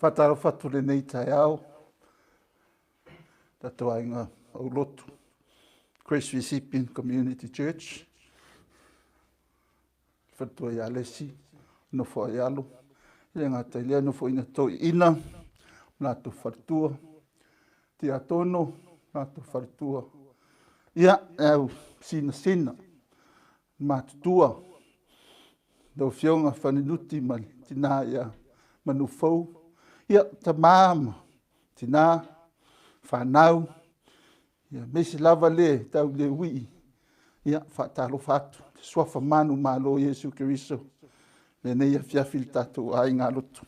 Faatalofa atu i lenei taeao, tatou aiga aulotu, Grace Recipient Community Church, faletua ia Lesi, nofo ai alo, e le gata i lea nofoaiga toeaiina, latou faletua, tiakono, latou faletua, ia, le au sinasina, matutua, lau Afioga Faniuti ma le tina ia Manufou, ia, tama ma tina, fanau, aemaise lava le tau Levi, ia, e faatalofa atu i suafa manumalo o Iesu Keriso i lenei afiafi i le tatou aiga lotu.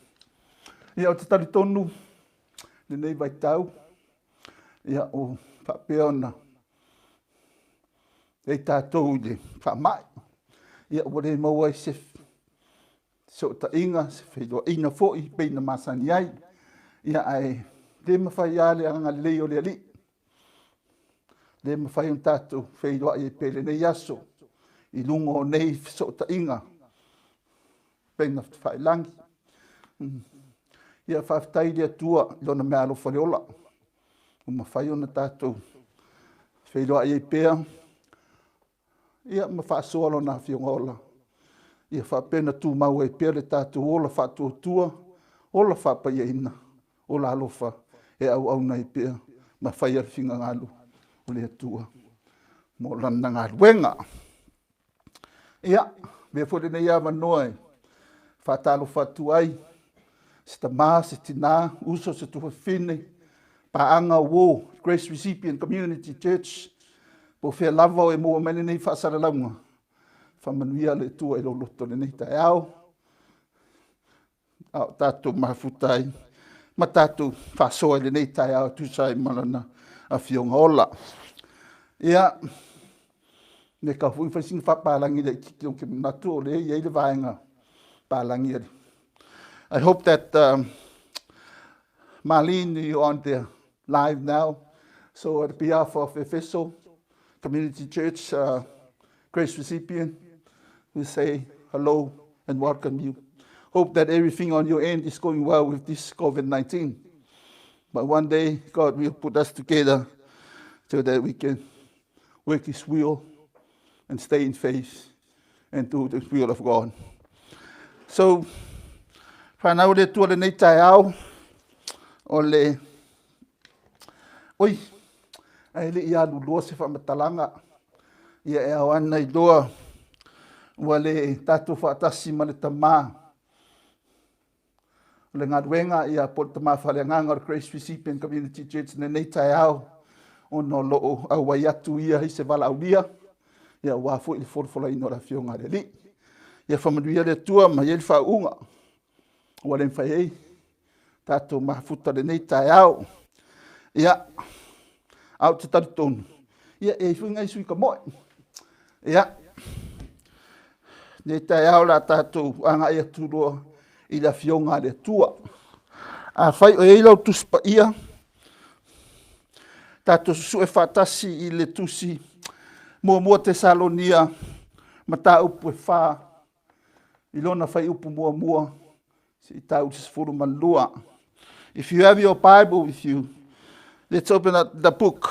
Ia, ou te talitonu i lenei vaitau, ia, ua faapea ona i ai tatou i le faamai, ua le maua ai se fesootaiga, se feiloaiga foi e pei ona masani ai. Ae le mafai lava le agalelei o le Alii, e le mafai ona tatou feiloai ai pea i lenei aso i luga o nei fesootaiga upega tafailagi. Ia faafetai i le Atua i Lona meaalofa i le ola ua mafai ona tatou feiloai ai pea ma faasoa Lona Afioga Ola ia faapea ona tumau ai pea le tatou ola faatuatua, ola faapaiaina, ola alofa e auauna ai pea ma faia le finagalo o le Atua mo Lana galuega. Ia, avea foi lenei avanoa e faatalofa atu ai i se tama, se tina, uso, se tuafafine, paaga uo, Grace Recipient Community Church, po o fea lava o e maua mai ai lenei faasalalauga, faamanuia le Atua i lou loto i lenei taeao, a o tatou mafuta ai ma tatou faasoa i lenei taeao e tusa ai ma Lana Afioga Ola. Ia, e le tatau foi ona fai sina faapalagi laitiiti ou te manatu o lea e i ai le vaega palagi a le. I hope that Marlene, you on there live now. So on behalf of Efeso Community Church, Grace Recipient, we say hello and welcome you. Hope that everything on your end is going well with this COVID-19. But one day, God will put us together so that we can work His will and stay in faith and do the will of God. So, whanau le tua lenei taeao, o le. Oi, ae le i aluloa se faamatalaga, ia e ao lava ona iloa ua le tatou faatasi ma le tama o le galuega, ia po o le tama faaleagaga o le Grace Recipient Community Church i lenei taeao, ona o lo o auai atu ia i se valaaulia, ia aua foi le folafolaina o le Afioga a le Alii. Ia faamanuia le Atua ma i ai le faauuga ua le mafai ai tatou mafuta i lenei taeao. Ia, ae ou te talitonu, ia e i ai foi nai sui tamoe. Ia, lenei taeao o le a tatou agai atu loa i le Afioga a le Atua. Afai o i ai lau Tusi Paia, tatou susue faatasi i le Tusi Muamua Tesalonia, mataupu e 4, i lona fuaiupu muamua seia tau i le 12. If you have your Bible with you, let's open up the book.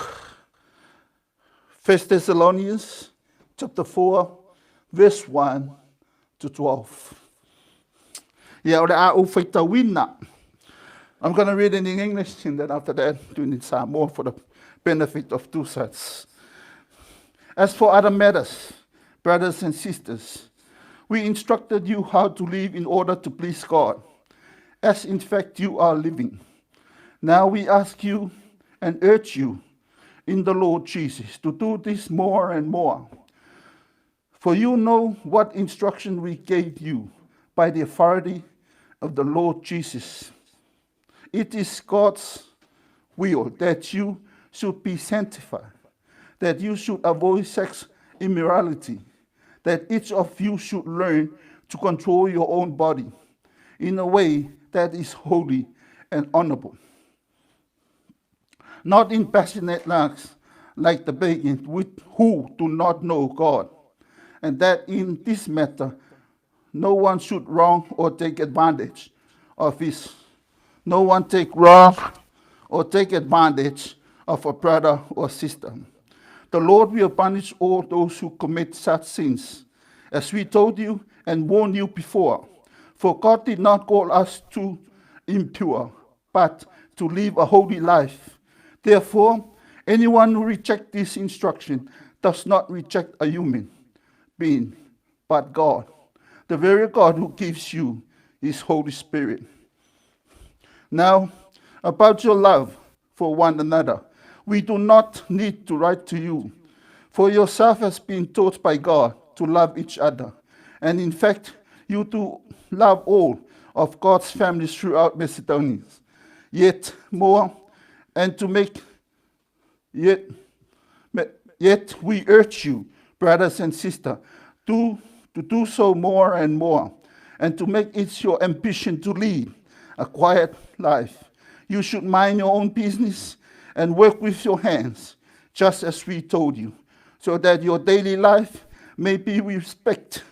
First Thessalonians chapter 4 verse 1 to 12. Ia, o le a ou faitauina. I'm going to read it in English and then after that do it in Samoa for the benefit of two sides. As for other matters, brothers and sisters, we instructed you how to live in order to please God, as in fact you are living. Now we ask you and urge you in the Lord Jesus to do this more and more. For you know what instruction we gave you by the authority of the Lord Jesus. It is God's will that you should be sanctified, that you should avoid sex immorality, that each of you should learn to control your own body in a way that is holy and honorable, not in passionate lust like the pagans with who do not know God, and that in this matter no one should wrong or take advantage of his No one take wrong or take advantage of a brother or sister. The Lord will punish all those who commit such sins, as we told you and warned you before. For God did not call us to impure, but to live a holy life. Therefore, anyone who rejects this instruction does not reject a human being, but God, the very God who gives you his Holy Spirit. Now, about your love for one another, we do not need to write to you, for yourself has been taught by God to love each other. And in fact, you do love all of God's families throughout Macedonia. Yet more, and to make yet, yet we urge you, brothers and sisters, to, to do so more and more, and to make it your ambition to lead a quiet life. You should mind your own business and work with your hands, just as we told you, so that your daily life may be respect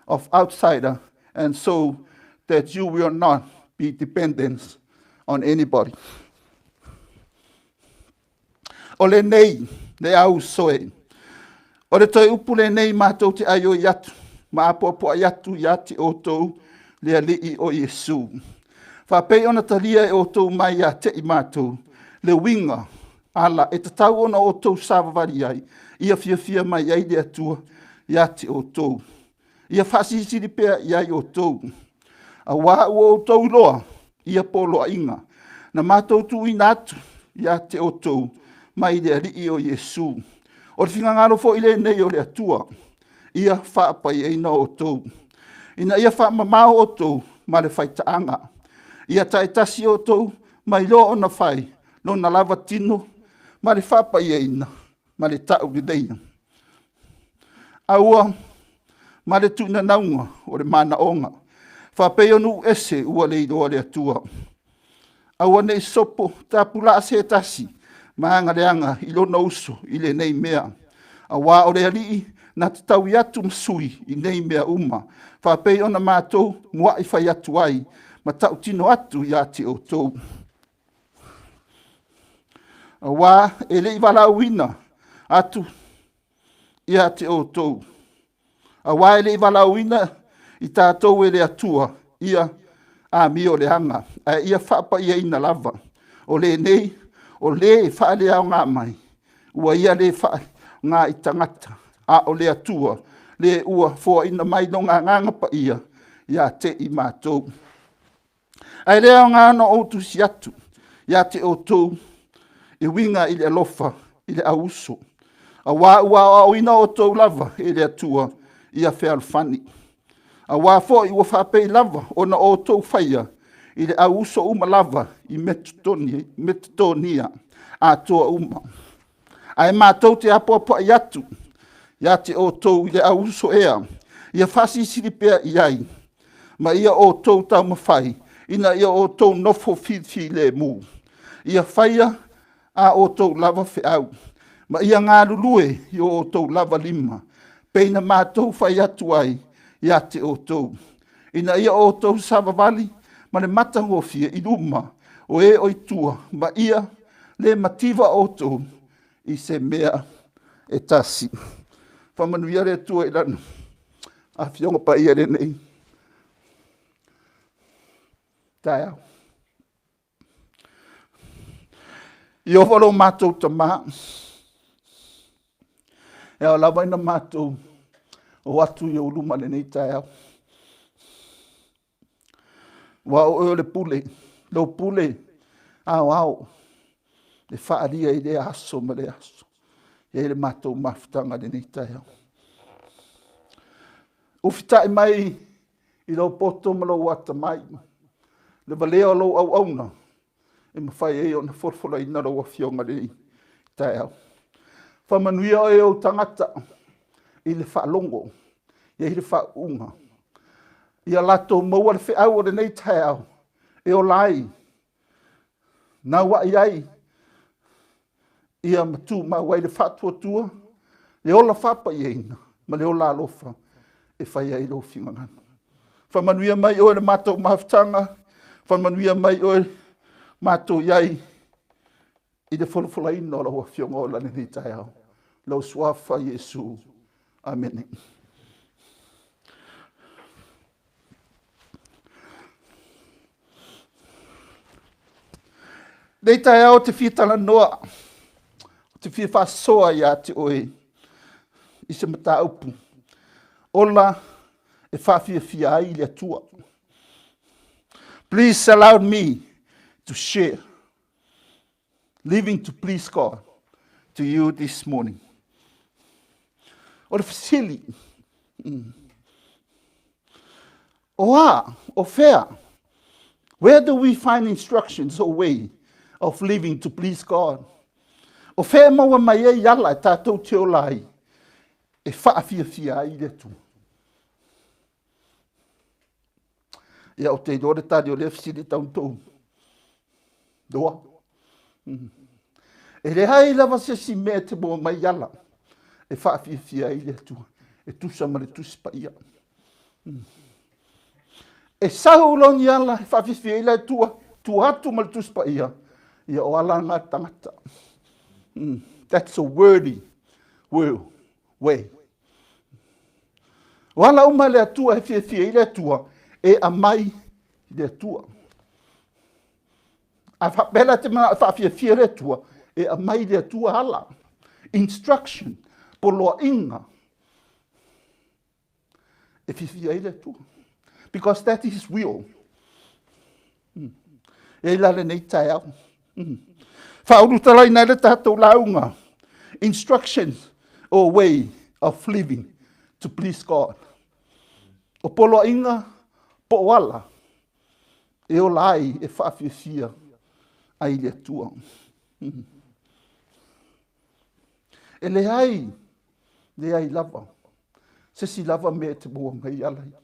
of outsider, and so that you will not be dependent on anybody. O lenei, le au soe. O le toe upu lenei matou te aioi atu, ma apoapoai atu ia te outou le Alii o Iesu. Faapei ona talia e outou mai ia te i matou, le uiga ala e tatau ona outou savavali ai, ia fiafia mai ai le Atua ia te outou. Ia faasilisili pea i ai outou. Auā ua outou iloa ia poloaiga na matou tuuina atu ia te outou mai le Alii o Iesu. O le finagalo foi lenei o le Atua, ia faapaiaina outou, ina ia faamamao outou ma le faitaaga. Ia taitasi outou ma iloa ona fai lona lava tino ma le faapaiaina ma le tauleleia. Aua ma le tuunanauga o le manaoga, faapei o nuu ese ua le iloa le Atua. Aua ne i sopo tapulaa se tasi ma agaleaga i lona uso i lenei mea, auā o le Alii na te taui atu ma sui i nei mea uma, faapei ona matou muai fai atu ai ma tautino atu ia te outou. Auā e le i valaauina atu ia te outou, auā e le i valaauina i tatou e le Atua ia amio leaga, ae ia faapaiaina lava. O lenei, o lē faaleaoga mai, ua ia lē faaaoga i tagata, a o le Atua, le ua foaina mai lona Agaga Paia ia te i matou. Ae le aoga ona ou tusi atu ia te outou e uiga i le alofa i le au uso, auā ua aoaoina outou lava e le Atua ia fealofani. Auā foi ua faapei lava ona outou faia i le au uso uma lava i Metetonia atoa uma. Ae matou te apoapoai atu ia te outou i le au uso ea, ia faasilisili pea i ai, ma ia outou taumafai ina ia outou nofo filifilemu. Ia faia a outou lava feau, ma ia galulue i o outou lava lima, pei na matou fai atu ai ia te outou, ina ia outou savavali ma le matagofie i luma o e o i tua, ma ia le mativa outou i se mea e tasi. Faamanuia le Atua i Lana Afioga Paia i lenei taeao. Ieova lo matou Tamā, e ao lava ina matou o atu i ou luma lenei taeao. Ua o oe o le pule, lou pule aoao e faaalia i lea aso ma lea aso. E i ai le matou mafutaga lenei taeao. Ufitai mai i lou poto ma lou atamai, le valea o lou auauna e mafai ai ona folafolaina lau Afioga i lenei taeao. Faamanuia oe ou tagata i le faalogo, i ai le faauuga. Ia latou maua le feau o lenei taeao e ola ai, nauai ai, ia ma tumau ai le faatuatua, le ola faapaiaina ma le ola alofa e fai ai lou finagalo. Faamanuia mai oe le matou mafutaga, faamanuia mai oe Matou i ai i le folafolaina o lau Afioga ola i lenei taeao. Lou suafa Iesu. Amene. Nei taeao te fia talanoa, te fia faasoa ia te oe i se mataupu. Ola e faafiafia ai le Atua. Please allow me to share living to please God to you this morning. O le fesili, o a, o fea, where do we find instructions or way of living to please God? O fea e maua mai ai ala e tatou te ola ai, e faafiafia ai le Atua. Ia, ou te iloa le tali o lea fesili e tau tou loa. E leai lava se isi mea e te maua mai ala e faafiafia ai le Atua, e tusa ma le Tusi Paia. E sau loa ni ala e faafiafia ai le Atua, tua atu ma le Tusi Paia, ia o ala na tagata. That's a wordy way. O ala uma le Atua e fiafia ai le Atua, e aumai i le Atua. A faapea la te manao e faafiafia le Atua, e aumai le Atua ala. Instruction, poloaiga, e fiafia ai le Atua. Because that is his will. E la lenei taeao. Faaulutalaina ai le tatou lauga. Instructions or way of living to please God. O poloaiga po o ala e ola ai e faafiafia ai le Atua. E leai, leai lava, se isi lava mea e te maua mai ala ia,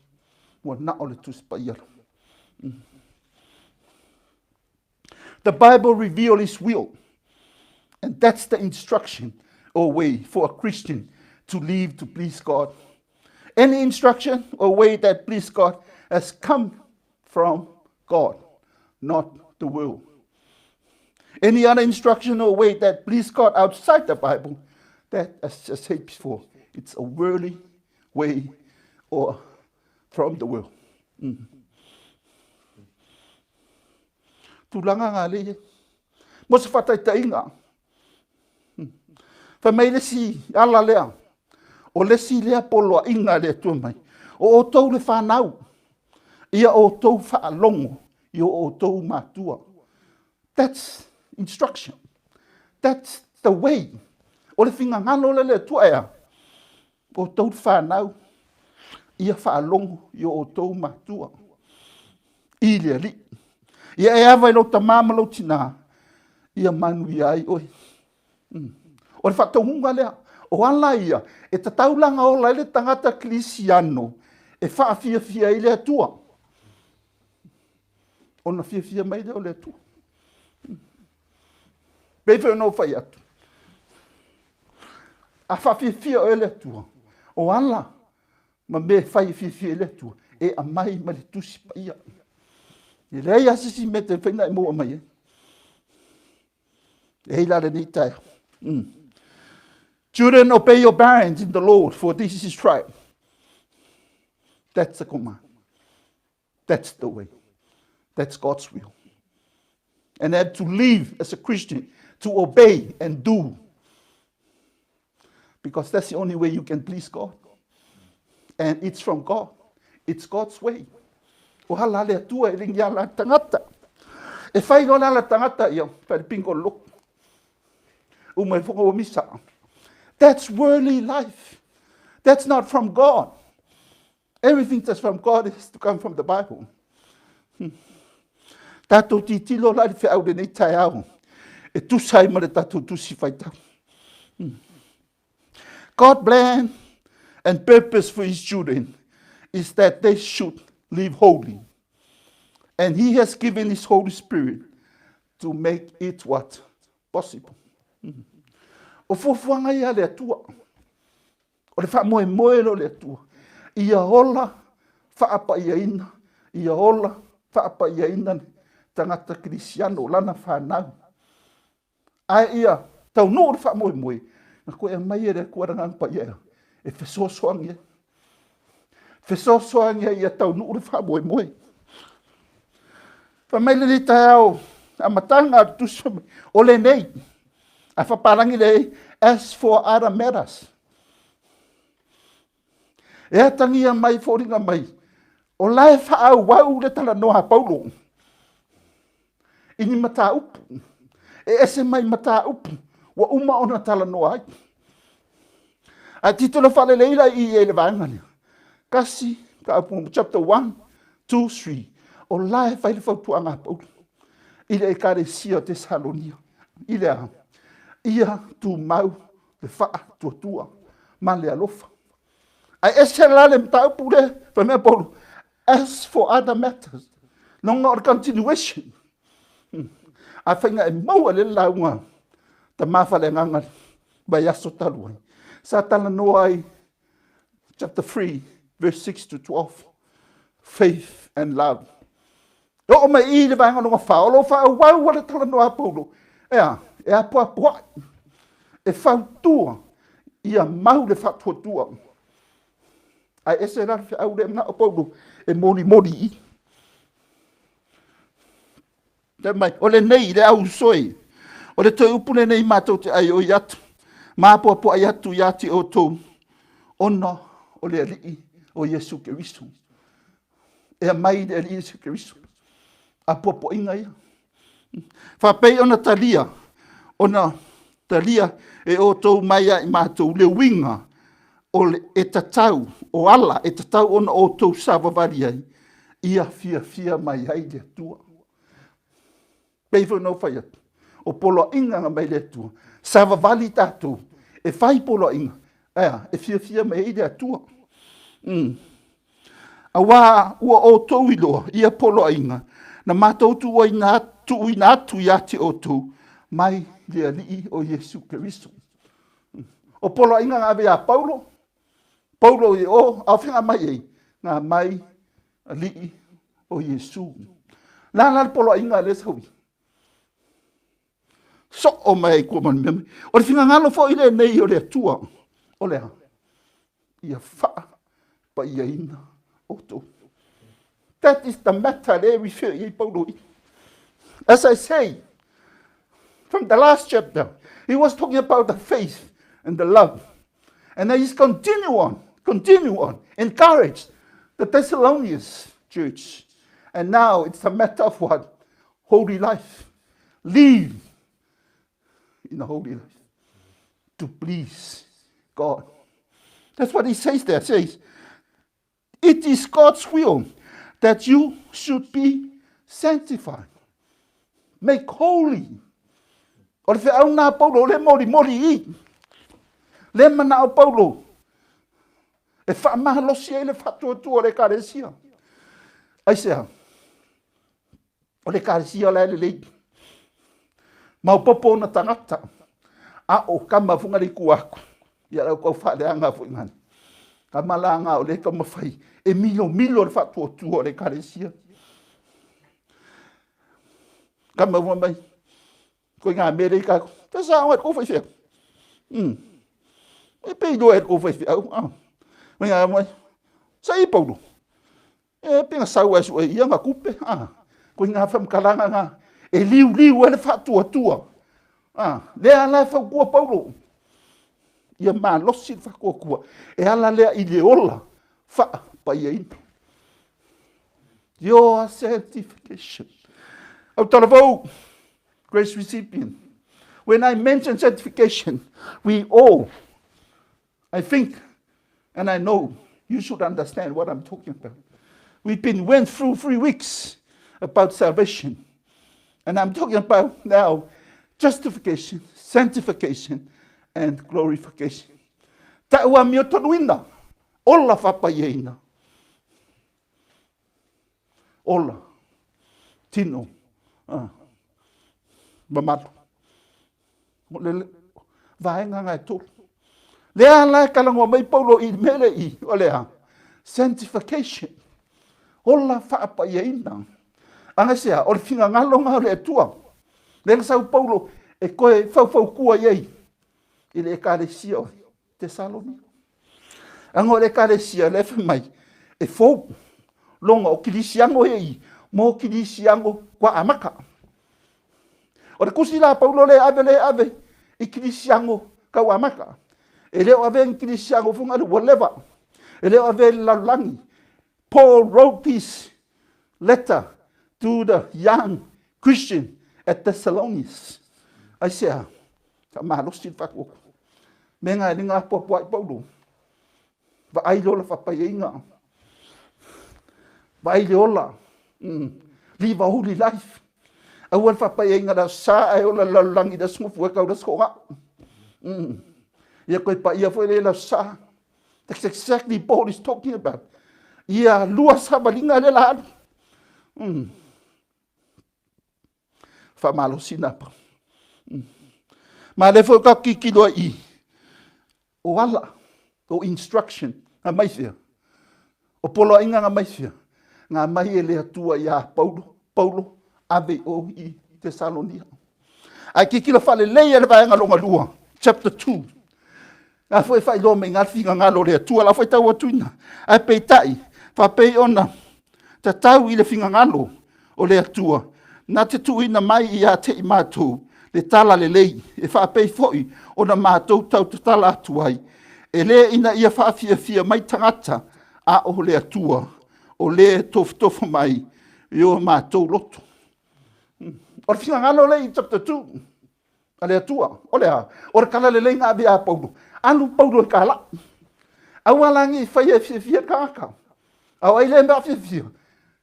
ua na o le Tusi Paia. The Bible reveals His will, and that's the instruction or way for a Christian to live to please God. Any instruction or way that please God has come from God, not the world. Any other instruction or way that please God outside the Bible, that, as I said before, it's a worldly way or from the world. Tulaga ngā le. Mo se faataitaiga. Fai mai le isi ala lea. O le isi lea poloaiga a le Atua mai. O outou le fanau. Ia outou faalogo i o outou matua. That's instruction. That's the way. O le finagalo lea le Atua e a. O outou le fanau. Ia faalogo i o outou matua. I le Alii. Ia e ava i lou tamā ma lou tinā, ia manuia ai oe. O le faataunuuga lea, o ala ia e tatau laga ola ai le tagata kerisiano e faafiafia ai le Atua. Ona fiafia mai lea o le Atua. Pei foi ona ou fai atu. A faafiafia oe le Atua, o ala ma mea e fai e fiafia ai le Atua, e aumai mai le Tusi Paia. E leai lava se isi mea e te mafai ona e maua mai ai. E i la lenei taeao. Children, obey your parents in the Lord, for this is right. That's the command. That's the way. That's God's will. And have to live as a Christian, to obey and do. Because that's the only way you can please God. And it's from God. It's God's way. O ala le Atua e le ni ala tagata. E fai loa le ala tagata ia, fai le pingo loku. Uma e whakawa misa. That's worldly life. That's not from God. Everything that's from God is to come from the Bible. Tātou titilo la i le feau lenei taeao. E tusa ai ma le tatou tusi faitau. God plan and purpose for his children is that they should live holy. And he has given his Holy Spirit to make it what? Possible. O fuafuaga ia a le Atua. O le faamoemoe lea o le Atua, ia ola faapaiaina, ia ola faapaiaina le tagata kerisiano, lana fanau. Ae ia taunuu le faamoemoe, na toe aumai e le Atua le Agaga Paia e fesoasoani ai. Fesoasoani ai ia taunuu le faamoemoe. Fai mai lenei taeao, amataga o le tusi, o lenei, a faapalagi le as for other matters. E atagia mai foliga mai, o la e faaauau le talanoa a Paulo i ni mataupu, e ese mai mataupu ua uma ona talanoa ai. Ae titolo faalelei la i i le vaega lea. Kasi, chapter 1, 2, 3. O la e fai le fautuaga a Paulo i le ekalesia o Tesalonia. I le a? Ia tumau le faatuatua ma le alofa. Ae ese la le mataupu lea, fai mai Paulo, as for other matters, loga o le continuation. A faiga e maua le lauga tama faaleagaga vaiaso talu ai. Sa talanoa ai chapter 3 verse 6 to 12, faith and love. E oo mai i le vaega lona fa, o lo o faaauau le talanoa a Paulo, e a, e apoapoai, e fautua, ia mau le faatuatua. Ae ese la le feau lea manao Paulo e molimoli i. Fai mai, o lenei le au uso e, o le toe upu lenei matou te aioi atu, ma apoapoai atu ia te outou, ona o le Alii o Iesu Keriso. E aumai le Alii Iesu Keriso. Apoapoaiga ia. Faapei ona talia, ona talia e outou mai ia i matou le uiga o le e tatau, o ala e tatau ona outou savavali ai, ia fiafia mai ai le Atua. Pei foi ona ou fai atu, o poloaiga na mai le Atua, savavali tatou, e fai poloaiga, ae e fiafia mai ai le Atua. Auā ua outou iloa ia poloaiga na matou tuuina atu ia te outou mai le Alii o Iesu Keriso. O poloaiga na ave ia Paulo, Paulo i o, a o fea na aumai ai? Na aumai Alii o Iesu. La la le poloaiga a lea saui. Soo mai ai kua ma le mea mai. O le finagalo foi lenei o le Atua, o le a? Ia faapaiaina outou. That is the matter lea e refer i ai Paulo i. As I say, from the last chapter, he was talking about the faith and the love. And then he's continue on, continue on, encourage the Thessalonians church. And now it's a matter of what? Holy life. Live in the holy life to please God. That's what he says there. He says, it is God's will that you should be sanctified, make holy. O le feau nā Paulo, le molimoli i. Le manao Paulo, e faamalosi ai le faatuatua o le ekalesia. Aisea? O le ekalesia la e lelei. Maopoopo ona tagata. A o kama foi le i atu. Ia lau tau faaleaga foi ngana. Kama la nga o le taumafai e milomilo le faatuatua o le ekalesia. Kama ua mai. Koe ngā mea lei kākou. Ta sa o kou whai E pei loa e kou whai whiau. Ah. Koe ngā mai. Sa i Paulo. E pe nga sau ai sue ia nga kupe. Ah. Koe ngā whamkalanga ngā. E liu liu e le whaatuatua. Ah. Lea ala e whaukua Paulo. Ia malosi le whakuakua. E ala lea i le ola. Wha paiaina. Your sanctification. Au talavou, grace recipient. When I mention sanctification, we all, I think, and I know, you should understand what I'm talking about. We've been went through 3 weeks about salvation. And I'm talking about now justification, sanctification, and glorification. Ta'u amiotonuina, ola whapaiaina. Ola, tino, mamalu. O le vaega nga e tolu. Lea la e kalagoa mai Paulo i mele i, o lea, sanctification. Ola whaapaiaina. Agasea, o le finagalo na o le Atua. Lea na sau Paulo e toe faufautua i ai i le ekalesia o Tesalonika. Aga o le ekalesia lea fai mai e fou loga o kilisiano ia i mo kilisiano ua amata. O le tusi la a Paulo lea e ave lea e ave i kilisiano tau amata. E le o avea ni kilisiano foi na ua leva. E le o avea i le lalolagi. Paul wrote this letter to the young Christian at Thessalonians. Aisea? Faamalosi le faatuatua. Mea na e le gapoapoai Paulo. Vaai le ola faapaiaina. Vaai le ola. Live a holy life. Aua le faapaiaina le aso sa ae ola le lalolagi i le aso gofua e tau le aso toonao. Ia toe paia foi le aso sa. That's exactly Paul is talking about. Ia lua savaliga lea la alu. Faamalosi nā pa. Ma le foi ka kikilo ai i o ala, o instruction, ngā mai fea. O poloaiga ngā mai fea. Ngā mai e le Atua iā Paulo, Paulo, ave i o i Tesalonia. Ae kikilo whalelei e le vaega longa lua, chapter 2. Ngā foi whailoa mai ngā whingangalo le Atua, la foi tau atuina. Ae peitai, whapei ona, tatau i le finagalo o le Atua, na te tuuina mai ia te i matou le tala lelei, e faapei foi ona matou tautatala atu ai, e lē ina ia faafiafia mai tagata, a o le Atua, o lē tofotofo mai i o matou loto. O le finagalo lea i chapter 2 a le Atua, o le a? O le tala lelei na ave ia Paulo. Alu Paulo e kalai. Aua la ne i faia e fiafia le tagata. A o ai lea mea fiafia?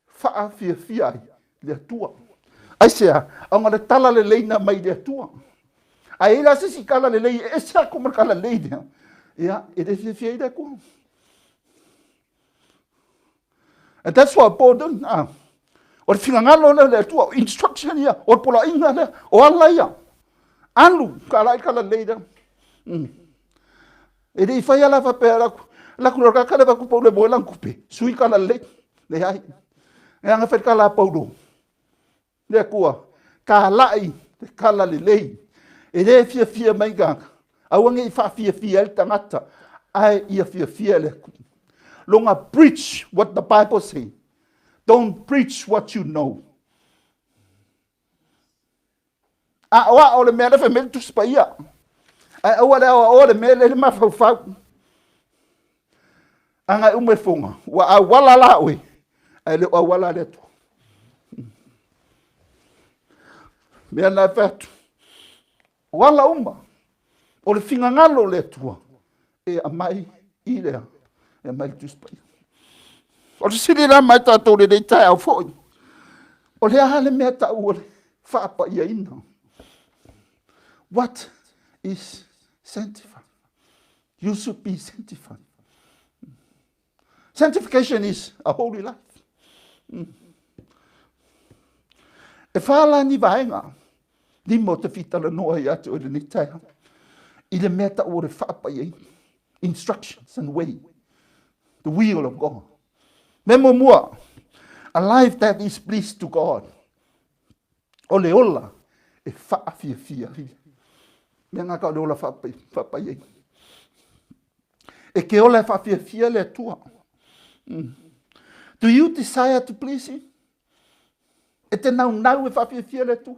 Faafiafia ai le Atua. Aisea? Ona le tala lelei na mai le Atua. A i ai la se isi tala lelei e ese atu ma le tala lelei lea, ia, e le fiafia ai le Atua. And that's what Paul did. Ah. O le finagalo lea o le Atua, o instruction ia, o le poloaiga lea, o ala ia. Alu, ka lai ka lelei lea. E le i fai ala faapea laku, laku la ka le vaku Paulo e moe lang kupe, sui ka lelei. Leai. E anga fai ka la Paulo. Le Atua, talai le tala lelei. E le fiafia mai tagata. Aua ne i faafiafia ai le tagata, ae ia fiafia le Atua. Longa preach what the Bible say. Don't preach what you know. Aoao le mea le fai mai le Tusi Paia. Ae aua le aoaoa le mea le le mafaufau. Aga e uma e foga, ua auala la oe, ae le o auala le Atua. Mea na e fai atu, o ala uma, o le finagalo o le Atua, e aumai i lea, e aumai le Tusi Paia. O le sili la mai tātou lenei taeao foi, o le a le mea tau o le faapaiaina? What is sanctified? You should be sanctified. Sanctification is a holy life. E whā la ni vaenga, lima o te whitala noa i atu o lenei taeao, i le mea tau o le whaapai ai, instructions and way, the will of God. Me mua, a life that is pleased to God. O le ola e whaafiafia ai. Mea ngā ka o le ola whaapai ai. E ke ola e whaafiafia le Atua. Do you desire to please him? E te naunau e whaafiafia le Atua.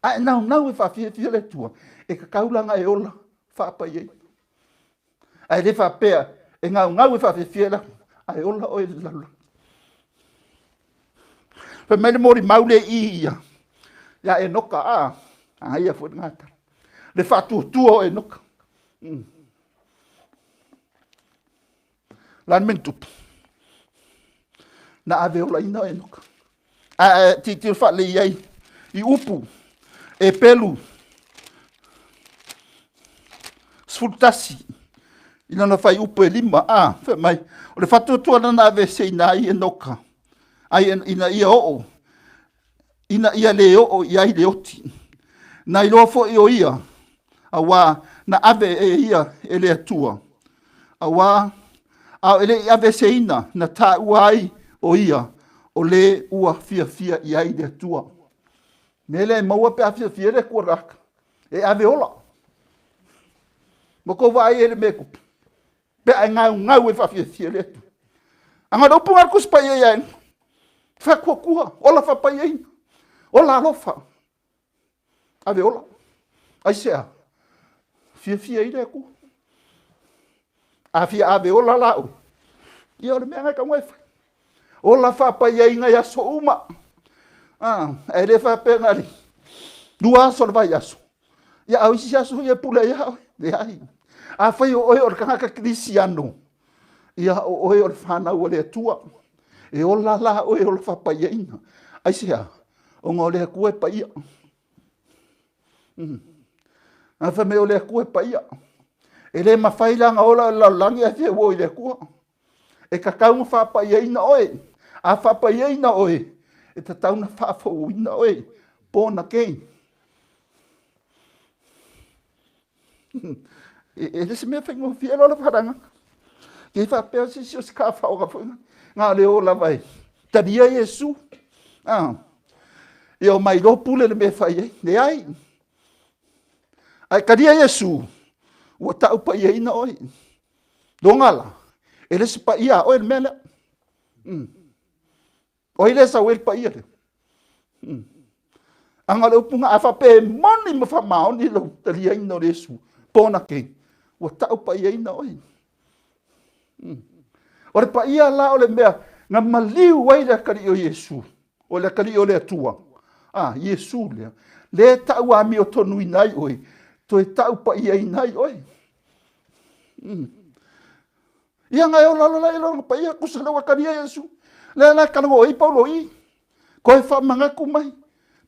A e naunau e whaafiafia le Atua, e kakaulanga e ola whaapai ai. A e le whaapea, e ngaungau e whaafiafia le Atua, a e ola oe le lalolagi. Fai mai le mori mau le i ia, ia Enoka, a, a ia foi ngā tala. Le whaatuatua o Enoka. La le tupu. Na ave ola ina o Enoka. A e titiro whaalei ai i upu e pelu 11 i lana whai upu e lima a whai mai o le whatuatua na ave se ina ai Enoka ai ina ia oo ina ia le oo i ai le oti. Na iloa foi o ia, auā na ave e ia e le Atua. Auā, a o e le i aveeseina na tāua ai o ia, O le ua fiafia i ai le Atua. Mea lea e maua pe a fiafia le Atua le tagata, e ave ola. Ma tou vaai i ai i le mea e tupu, pe a e gaugau e faafiafia le Atua. A na o le upu lena a le Tusi Paia ia Enoka, faatuatua, ola faapaiaina, ola alofa, ave ola. Aisea? Fiafia ai le Atua. A fia ave ola la oe, ia o le mea lena e tatau ona e fai. Ola faapaiaina i aso uma. Ah, ae le faapea na le 2 aso o le vaiaso. Ia a o isi aso ia e pule ai oe. Leai. Afai o oe o le tagata kerisiano, ia o oe o le fanau a le Atua. E ola la oe ola faapaiaina. Aisea? Ona o le Atua e paia. A fai mai o le Atua e paia. E le mafai la ona ola oe i le lalolagi ae fia uo i le Atua. E tatau ona faapaiaina oe. A faapaiaina oe, e tatau ona faafouina oe. Born again. E le se mea faigofie loa le faalagaga. Ke faapea o se isi o se kafaoga foi na o le o lava e talia Iesu. Ah. Ia o mai loa pule le mea e fai ai. Leai. Ae talia Iesu, ua tau paiaina oe. Loga la, e le se paia a oe le mea lea. O ai lea e sau ai le paia lea? Aga o le upu na, a faapea e moni ma faamaoni lou taliaina o le Iesu, born again, ua tau paiaina oe. O le paia la o le mea na maliu ai le atalii o Iesu, o le atalii o le Atua, a, Iesu lea, lea e tau amiotonuina ai oe, toe tau paiaina ai oe. Ia na e ola loa la i lona paia, tusa lea ua talia Iesu. Lea la e talanoa ai Paulo i, toe faamanatu mai,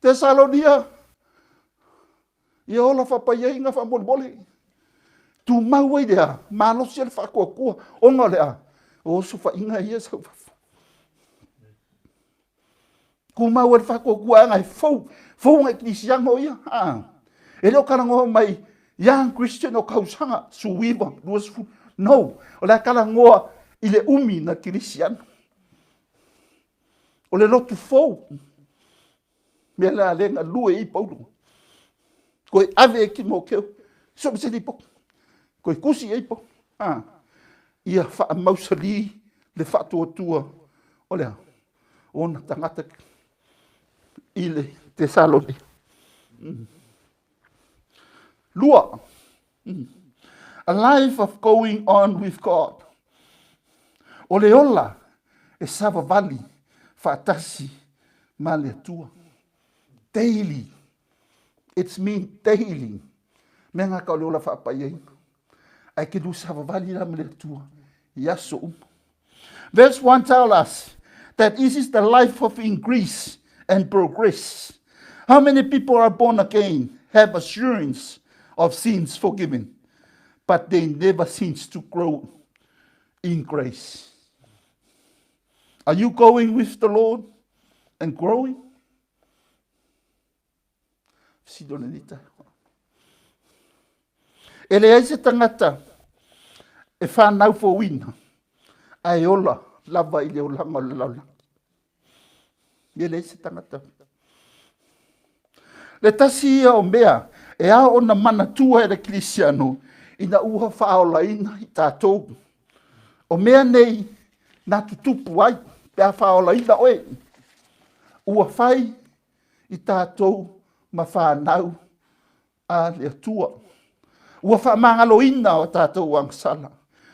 Tesalonia, ia ola faapaiaina faamolemole. Tumau ai lea, malosi ai le faatuatua, ona o le a, o osofaiga ia sau fafo. Tumau ai le faatuatua aga e fou, fou na ekilisiano ia. A, e le o talanoa mai young Christian o tausaga, 19, 20. No, o le a talanoa i le umi na kilisiano. O le lotu fou. Mea la le galue i Paulo. Koe ave e Timoteo. So ma se lipoti. Koe tusi i ai Paulo. A, ia faamausali le faatuatua o le a? Ona tagata i le Tesalonia. Lua. A life of going on with God. O le ola e savavali faatasi ma le Atua. Daily. It's mean daily. Mea ngā ka o le ola faapaiaina. Ae ke lu savavali la ma le Atua i aso uma. Verse 1 tell us that this is the life of increase and progress. How many people are born again, have assurance of sins forgiven, but they never cease to grow in grace? Are you going with the Lord and growing? Fesili o lenei taeao. E leai se tagata e whanau fouina, ae ola lava i le olaga o le lalolagi. E leai se tagata. Le tasi ia o mea e ao ona manatua e le Kerisiano ina ua faaolaina i tatou. O mea nei na tutupu ai pe a faaolaina oe. Ua fai i tatou ma fanau a le Atua. Ua faamagaloina o tatou agasala.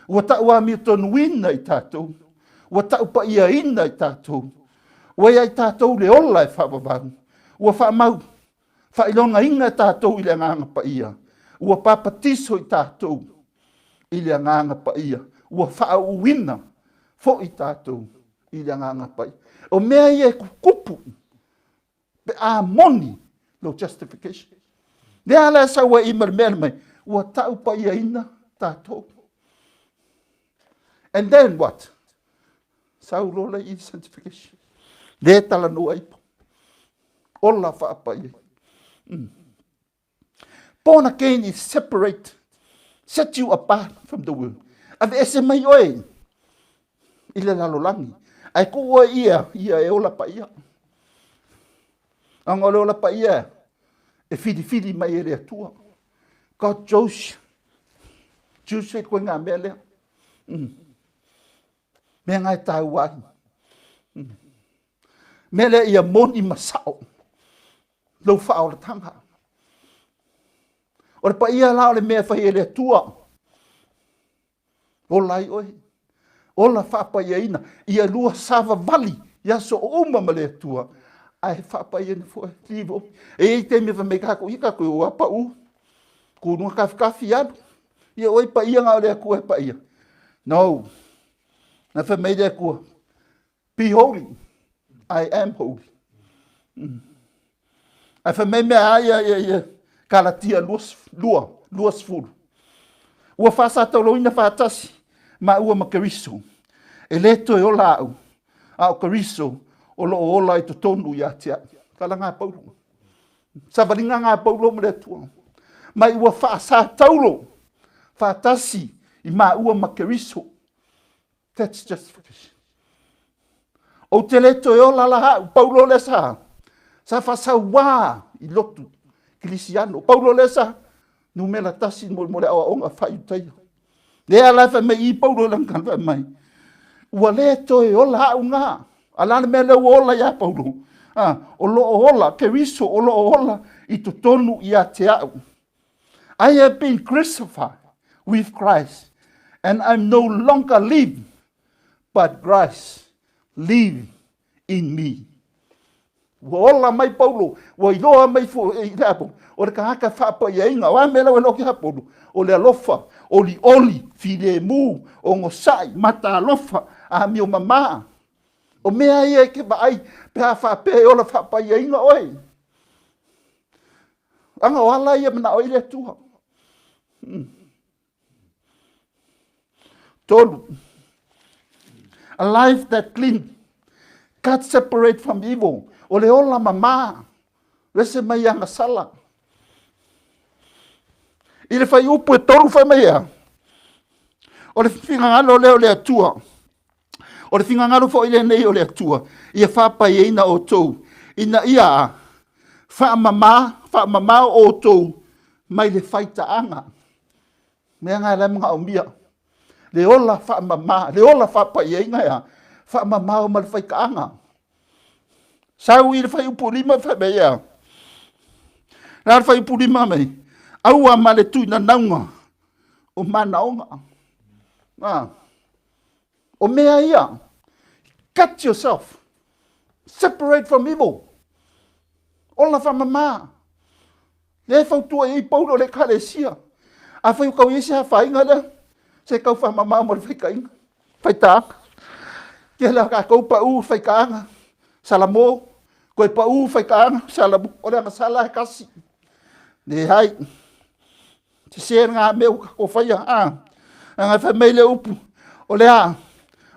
Ua tauamiotonuina i tatou. Ua taupaiaina i tatou. Ua ia i tatou le ola e faavavau. Ua faamau faailogaina i tatou i le Agaga Paia. Ua papatiso i tatou i le Agaga Paia. Ua faauuina foi tatou i le Agaga Paia. O mea ia e tutupu pe a moni lou justification. Lea la e sau ai ma le mea mai, ua tau paiaina tatou. And then what? Sau loa lea i sanctification. Le talanoa ai. Ola faapaia. Born again is separate, set you apart from the world. Ave ese mai oe i le lalolagi. Ae tuu oe ia, ia e ola paia. Aga o le ola paia e filifili mai e le Atua. God chose you. Choose e koe ngā mea lea. Mea ngā e tāua ai. Mea lea ia moni ma sao lou faaolataga. O le paia la o le mea e fai e le Atua. Ola ai oe. Ola faapaiaina. Ia lua savavali i aso uma ma le Atua. Ae faapaiaina foi. Livo. E i ai taimi e fai mai kākou, ia kākou ua pau. Kūnua kafikafi alu. Ia oi paia ngā o le Atua e paia. No. Na fai mai le Atua, Be holy. I am holy. Ae fai mai mea ia, ia, ia, Kalatia 2, 20. Ua faasatauloina faatasi ma ua ma Keriso. E le toe ola au, a o Keriso o loo ola i totonu ia te au. Tala ngā Paulo. Savaliga ngā Paulo ma le Atua. Mai ua faasataulo faatasi i maua ma Keriso. That's justification. Ou te le toe ola la au, Paulo lea sa, sa faasauā i lotu Kilisiano. Paulo lea sa numera tasi mo, mo le aoaoga faaiutaia. Lea la fai mai i Paulo lea kana fai mai. Ua le toe ola au ngā. A la le mea lea ua ola iā Paulo. Ah, o loo ola, Keriso o loo ola i totonu ia te au. I have been crucified with Christ, and I'm no longer live, but Christ live in me. Ua ola mai Paulo, ua iloa mai fo i le apo, o le kahaka faapaiaina, o a mea lau e loa ki ha Paulo, o le alofa, oli oli, filemu, o ngosai, mata alofa, a mio mama. O mea ia e ke vaai, pe a faapea e ola faapaiaina oe. Aga o ala ia manao i le Atua. Tolu. A life that clean. God separate from evil. O le ola mamā. Rese mai aga sala. I le whai upu e tolu whai mai ea. O le whingangalo lea o le Atua. O le finagalo foi lenei o le Atua, ia faapaiaina outou, ina ia faamama, faamamao outou mai le faitaaga. Mea nga la manaomia. Le ola faamama, le ola faapaiaina ea, faamamao ma le faitaaga. Sau i le fuaiupu 5 fai mai ea. La le fuaiupu 5 mai, aua ma le tuinanauga o manaoga. Ah. O mea ia, cut yourself, separate from evil. Ola whamamā. Le fautua i Paulo le ekalesia. A whai o kau i se hawhainga lea, se kau whamamā mo le whaikainga. Whaitānga. Ke la ka kou pa u whaikaanga. Salamo, koe pa u whaikaanga, salamo. O le anga sala he kasi. Le hai. Te se ngā mea ua ko whaia, a. A ngā whai mai le upu, o le a,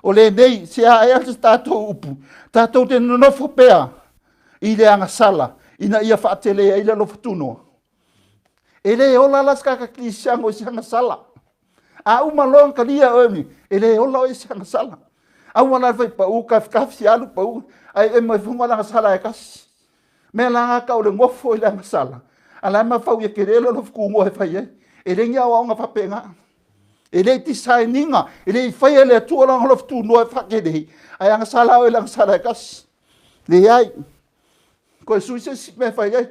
o le nei, se a ea te tātou upu, tātou te nonofo pea i le anga sala, ina ia whaatele ai le alofa tunoa. E le ola la se kaka kilisiano i se anga sala. A uma loa ka lia oe ni, e le ola oe i se anga sala. Aua la whai pa u, kafikafi alu pa u, ai e mai funga la sala e kasi. Mea la ngā kau le ngofo i le anga sala. A la ma fau ia ke le lo fuku e fai ai. E le ngia o nga fapenga. E le ti saininga, e le i fai e le atua la ngalo futu noa e whake nei. Ai anga sala o e la sala e kasi. Le ai. Koe sui se si me fai ai.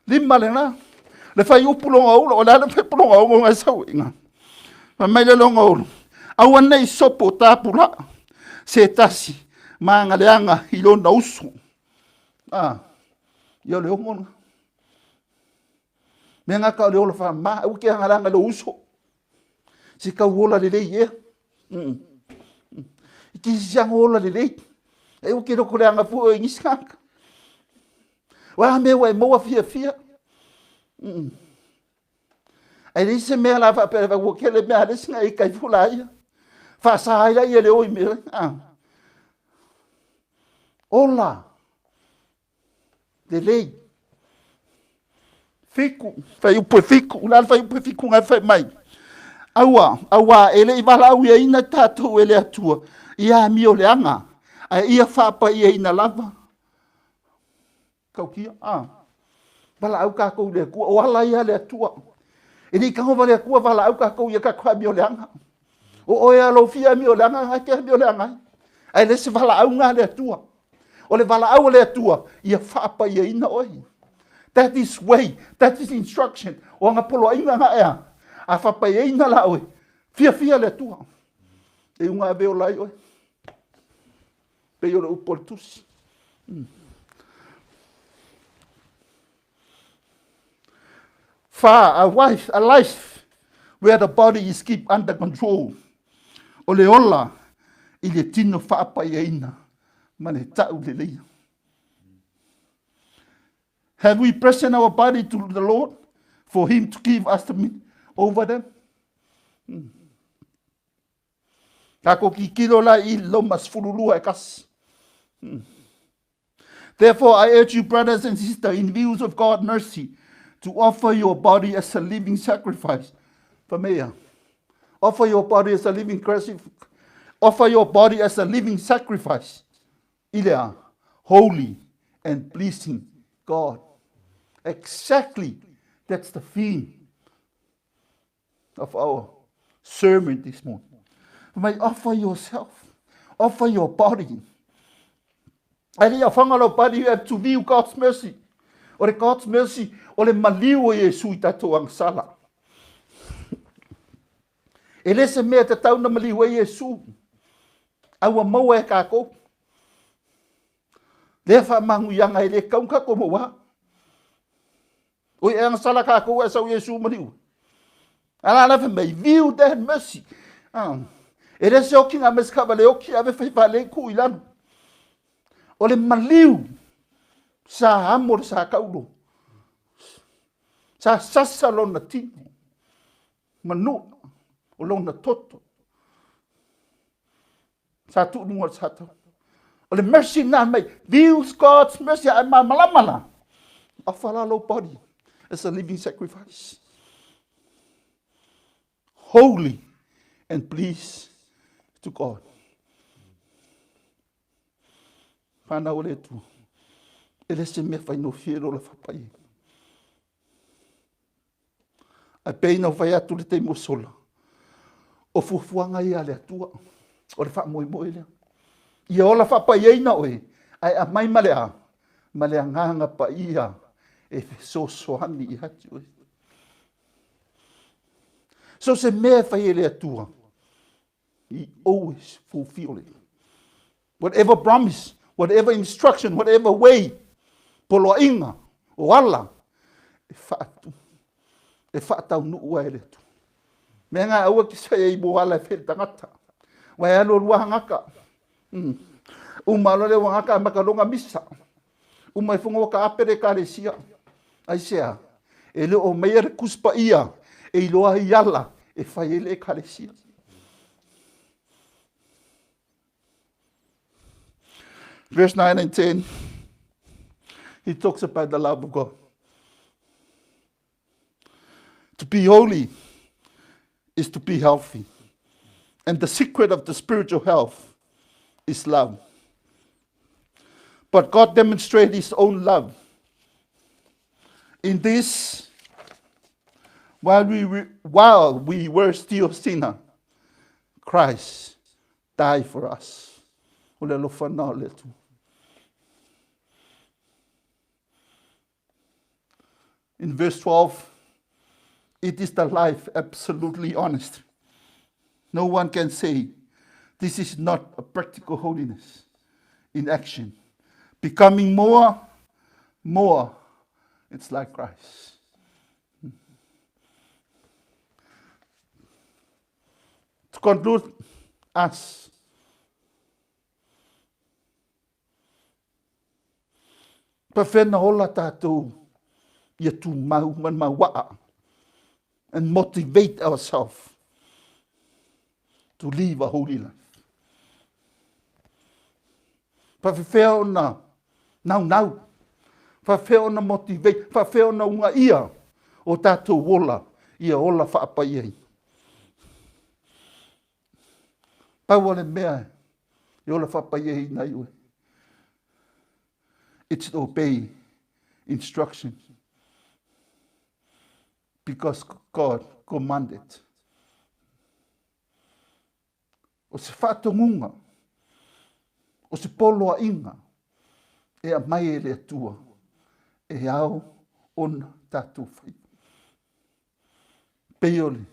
Lima lena. Le fai upu longa ulo, o le ale fai longa ulo ngai sau inga. Fai mai le longa ulo. Aua nei sopo tāpula, se tasi, maanga leanga i lona uso. Ah, ia o le omo na. Mea ngā ka o le ola wha ma, au ke anga leanga lo uso. Se kau ola le lei ea. I te sisianga ola le lei. E u ke loko le anga fu o ingisi ngaka. Wa me wa e moa fia fia. Ai le se mea la fa pere fa ua kele mea le singa i kai fula ia. Fa sa ai la ia le oi me. Ah. Ola. Lelei. Fiku, fai upu e fiku, la fai upu e fiku ngai fai mai. Aua, auā e le i valaauiaina tatou e le Atua i amioleaga, ae ia faapaiaina lava. Tautia, a. Valaau tatou i le Atua, o ala ia a le Atua. E le i tago wale Atua valaau tatou ia tatou amioleaga. O oe a lou fia amioleaga, na te amioleaga ai. Ae le se valaauga a le Atua. O le valaau a le Atua, ia faapaiaina oe. That is way, that is instruction. O ana poloaiga na ea. A faapaiaina la oe, fiafia le Atua. E uga ave ola ai oe. Pei o le upu a le Tusi. Fa, a wife, a life where the body is kept under control. O le ola i le tino faapaiaina ma le ta'u leleia. Have we present our body to the Lord for Him to give us the over them? Tatou tilotilo la i Roma 12 e 1. Therefore, I urge you, brothers and sisters, in views of God's mercy, to offer your body as a living sacrifice. For me, offer your body as a living offer your body as a living sacrifice. Ilea, holy and pleasing God. Exactly, that's the theme of our sermon this morning. May offer yourself, offer your body. Ae le i afaga lau body, you have to view God's mercy. O le God's mercy, o le maliu o Iesu i tatou agasala. E le se mea tatau na maliu ai Iesu. A ua maua e kākou. Lea faamanuiaga e le tatau ona tatou maua. O i agasala kākou ae sau Iesu maliu. A la la fai mai, view that mercy. Ah. E le se okiga me se kava le oki ave fai fale ku i lalo. O le maliu sa amo le sa kaulo. Sa sasa lona tino. Manu o lona toto. Sa tuunuga le sa tau. O le mercy na mai, views God's mercy, ae mamalama la. Offer la lou body as a living sacrifice. Holy and please to God. Whanau o le Atua. E le se mea faigofie lo la whapai. Ae pei na ou fai atu i le taimi ua sola, o fuafuaga ia a le Atua, o le faamoemoe lea. Ia ola faapaiaina oe, ae aumai ma le a? Ma le Agaga Paia e fesoasoani ia te oe. So se mea e fai e le Atua, He always fulfill it. Whatever promise, whatever instruction, whatever way, poloaiga, o ala, e faatu, e faataunuu ai e le Atua. Mea ngā aua ki sa ei mo ala e whele tangata. Wai alu lua hangaka. Uma alo le wangaka a makalonga misa. Uma e fongo ka apere ka le sia. Ai sea, e le o meia le kuspa ia, e iloa ai ala e fai ai le ekalesia. Verse 9 and 10, he talks about the love of God. To be holy is to be healthy. And the secret of the spiritual health is love. But God demonstrated his own love. In this, while we were still sinner, Christ died for us. O le alofa na o le Atua. In verse 12, it is the life absolutely honest. No one can say this is not a practical holiness in action. Becoming more, more, it's like Christ. To conclude us, Pawhea na ola tātou ia tūmau ma mauaa and motivate ourselves to live a holy life. Pawhea ona naunau, pawhea ona motivate, pawhea ona unga ia o tātou ola, ia ola whaapai ai. Pau o le mea e ola faapaiaina ai oe. It's to obey instruction. Because God commanded. O se faatonuga, o se poloaiga e aumai e le Atua e ao ona tatou fai. Pei o le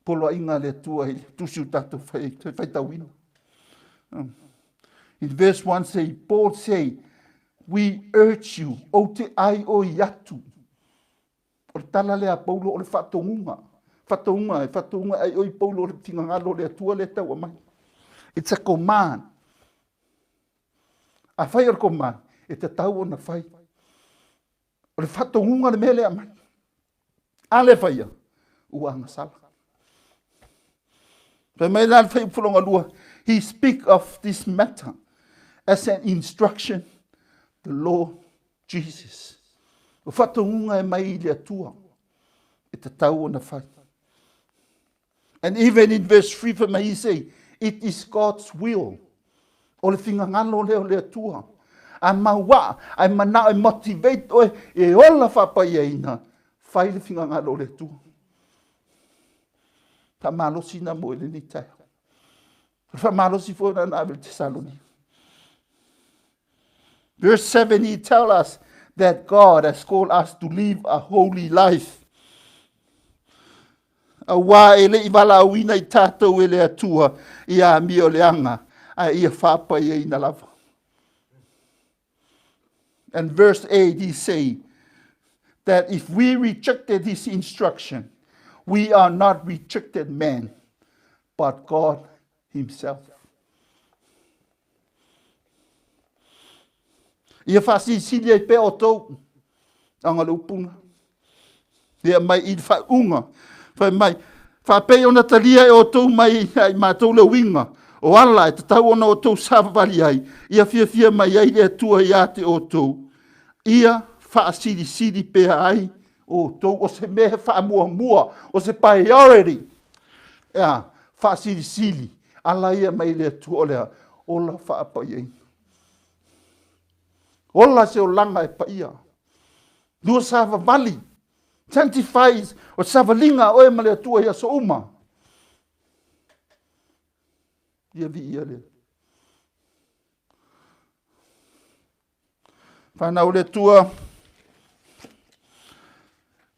poloaiga a le Atua i le tusi o tatou faitauina. In verse 1 say, Paul say, we urge you, ou te ai o i atu. O le tala lea a Paulo o le faatonuga. Faatonuga, e faatonuga ai o i Paulo o le finagalo o le Atua lea tau aumai. It's a command. A fai o le command, e tatau ona fai. O le faatonuga le mea lea aumai. A le faia, ua agasala. Fai mai la le fuaiupu lona lua, he speak of this matter as an instruction the Lord Jesus. O faatonuga e mai i le Atua, e tatau ona fai. And even in verse 3 fai mai, he say, it is God's will. O le finagalo lea o le Atua. A mauaa, ae manao e motivate oe e ola faapaiaina, fai le finagalo o le Atua. Faamalosi na mo e lenei taeao. O le faamalosi foi na ave i le Tesalonia. Verse 7, he tell us that God has called us to live a holy life. Auā e le i valaauina i tatou e le Atua i amioleaga, ae ia faapaiaina lava. And verse 8, he say that if we rejected his instruction, we are not rejected man, but God himself. Ia faasilisili ai pea outou, aga le upu na. Ia mai i le faaiuga, fai mai, faapei ona talia e outou mai ai matou le uiga, o ala e tatau ona outou savavali ai, ia fiafia mai ai le Atua ia te outou, ia faasilisili pea ai outou, o se mea e faamuamua, o se priority. Ea, faasilisili, ala ia mai le Atua o lea, ola faapaiaina. Ola se olaga e paia. Lua savavali. Sanctify, o savaliga a oe ma le Atua i aso uma. Ia viia le. Whanau le Atua,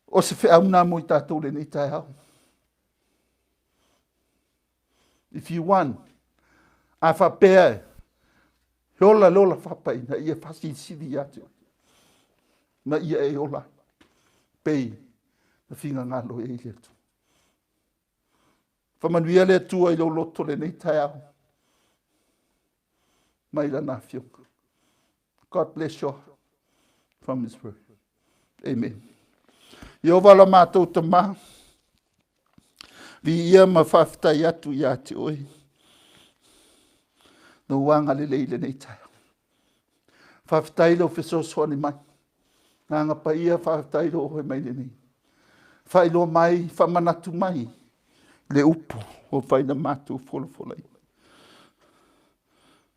o se feau na mo i tātou lenei taeao. If you want, a faapea e, he ola le ola faapaina ia faasilisili ia te oe, ma ia e ola pei na finagalo e i le Atua. Faamanuia le Atua i lou loto lenei taeao mai lana afioga. God bless you from his word. Amen. Ieova la matou Tama, viia ma faafetai atu ia te oe. Lou agalelei i lenei taeao. Faafetai lou fesoasoani mai. Agaga Paia, faafetai lou oe mai lenei. Faailoa mai, faamanatu mai le upu ua fai na matou folafolaina.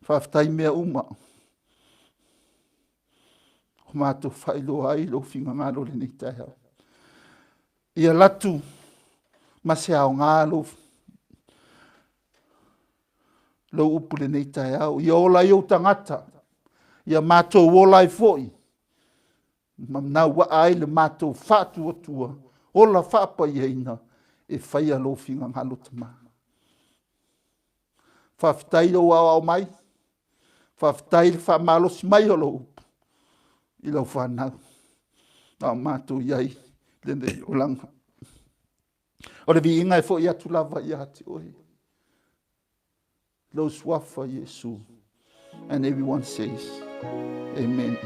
Faafetai mea uma o matou faailoa ai lou finagalo lenei taeao. Ia latu ma se aoga lou, lou upu lenei taeao. Ia ola ai ou tagata, ia matou ola ai foi, ma nauaa ai le matou faatuatua, ola faapaiaina e faia lou finagalo Tama. Faafetai lou aoao mai, faafetai le faamalosi mai o lou upu i lau fanau, a o matou i ai lenei olaga. O le viiga e foi atu lava ia te oe. Lou suafa Iesu. And everyone says, Amen.